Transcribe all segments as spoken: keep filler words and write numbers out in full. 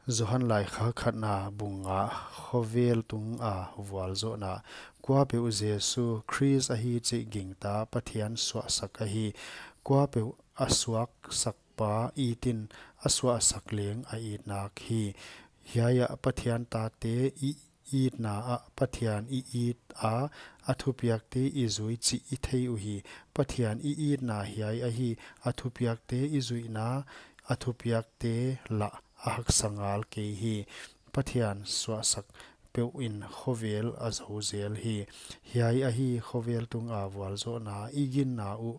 Johan laikhak khatna bung nga, khovel tunga vualzohna. Kuapeuh Jesu Khrist ahi chih gingta Pathian suahsak ahi. Kuapeuh a suaksakpa itin a suahsak leng a it nak hi. Hiai ah Pathian tate i itna ah Pathian i it a, a thupiakte i zui chih i thei uhi. Pathian i itna hiai ahi, a thupiakte i zuihna, a thupiakte lah a haksa ngal kei hi. Pathian suahsak peuh in khovel a zou zel hi. Hiai ahi khovel tunga vualzohna. I ginna uh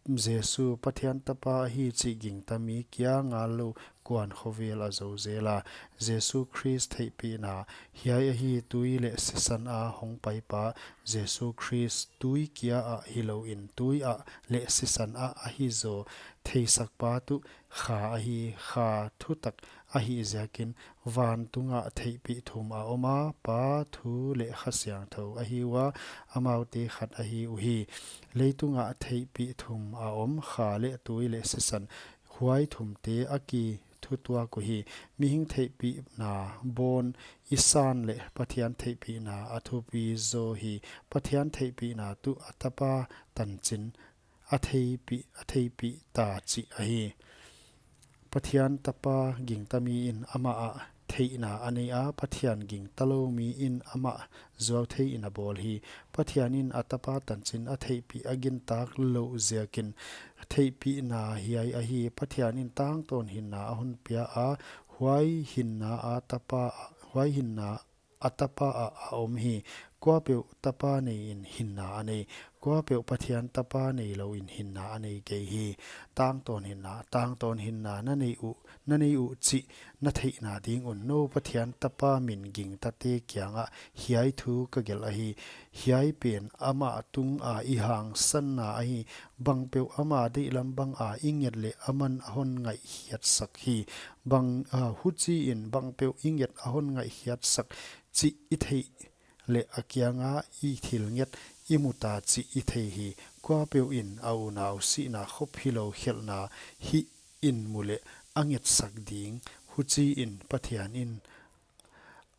Jesu Pathian Tapa ahi chih gingta mi kia ngal lou kuan khovel a zou zel a. Jesu Khrist theihpihna. Hiai ahi tui leh sisan a hong paipa. Jesu Khrist tui kia ah hilouin tui ah leh sisan ah ahi zaw. Theisakpa tuh Kha ahi. Kha thutak ahih ziakin, vantungah theihpih thum a om a, Pa, Thu leh Kha Siangthou ahi ua, amaute khat ahi uhi. Leitungah theihpih thum a om, kha leh tui leh sisan, huai thumte a kithutuak uhi. Mihing theihpihna bawn i san leh Pathian theihpihna a thupi zaw hi. Pathian theihpihna tuh a Tapa tanchin a theihpih, a theihpih ta chih ahi. Pathian Tapa gingta mi in amah ah theihna a nei a, Pathian gingta lou mi in amah zuau thei in a bawl hi. Pathian in a Tapa tanchin a theihpih a gintak louh ziakin, theihpihna hiai ahi. Pathian in tangtawn hinna a hon pia a, huai hinna a Tapa, huai hinna a Tapa ah a om hi. Kuapeuh Tapa nei in hinna a nei. Kuapeuh Pathian Tapa nei lou in hinna a nei kei hi. Tangtawn hinna, tangtawn hinna na nei uh, na nei uh chih na theihna ding un nou Pathian Tapa min gingtate kiangah hiai thu ka gelh ahi. Hiai pen amah tunga i hangsanna ahi. Bangpeuh ama deihlam banga i nget leh aman a hon ngaihkhiatsak hi. Bang, ah, huchiin bangpeuh i nget a hon ngaihkhiatsak chih i theih leh a kianga i thil nget i mu ta chih i thei hi. Kuapeuh in a unau sihna khop hilou khelhna hih in mu leh a ngetsak ding. Huchiin Pathian in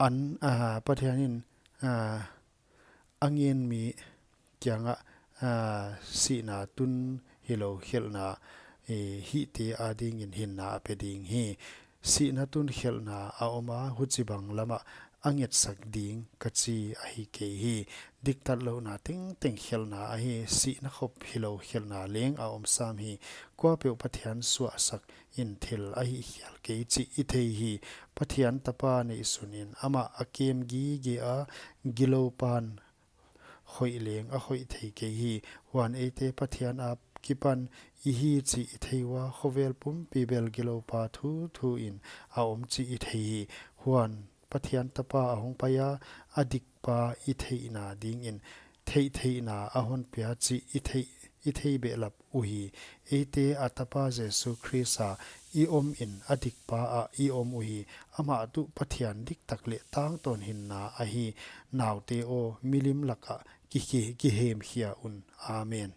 an, ah, Pathian in, ah, a ngen mi kiangah, ah, sihna tun hilou khelhna, eh, hihte adingin hinna a pe ding hi. Sihna tun khelhna a om a, huchibang lamah a ngetsak ding ka chi ahi kei hi. Diktatlouhna tengteng khelhna ahi, sihna khop hilou khelhna leng a om sam hi. Kuapeuh Pathian suahsak in thil a hihkhial kei chih i thei hi. Pathian Tapa neihsun in amah a kem gige a, gilou pan khoih leng a khoih thei kei hi. Huan eite Pathian akipan i hi chih i thei ua, khovel pumpi bel giloupa thuthu in a om chih i thei hi. Huan Pathian Tapa a hong pai a, a dikpa i theihna dingin theihtheihna a hon pia chih i thei, i thei behlap uhi. Eite a Tapa Jesu Khrist a i om in a dikpa ah i om uhi. Amah tuh Pathian diktak leh tangtawn hinna ahi. Naute aw, milim lakah ki, ki, kihemkhia un. Amen.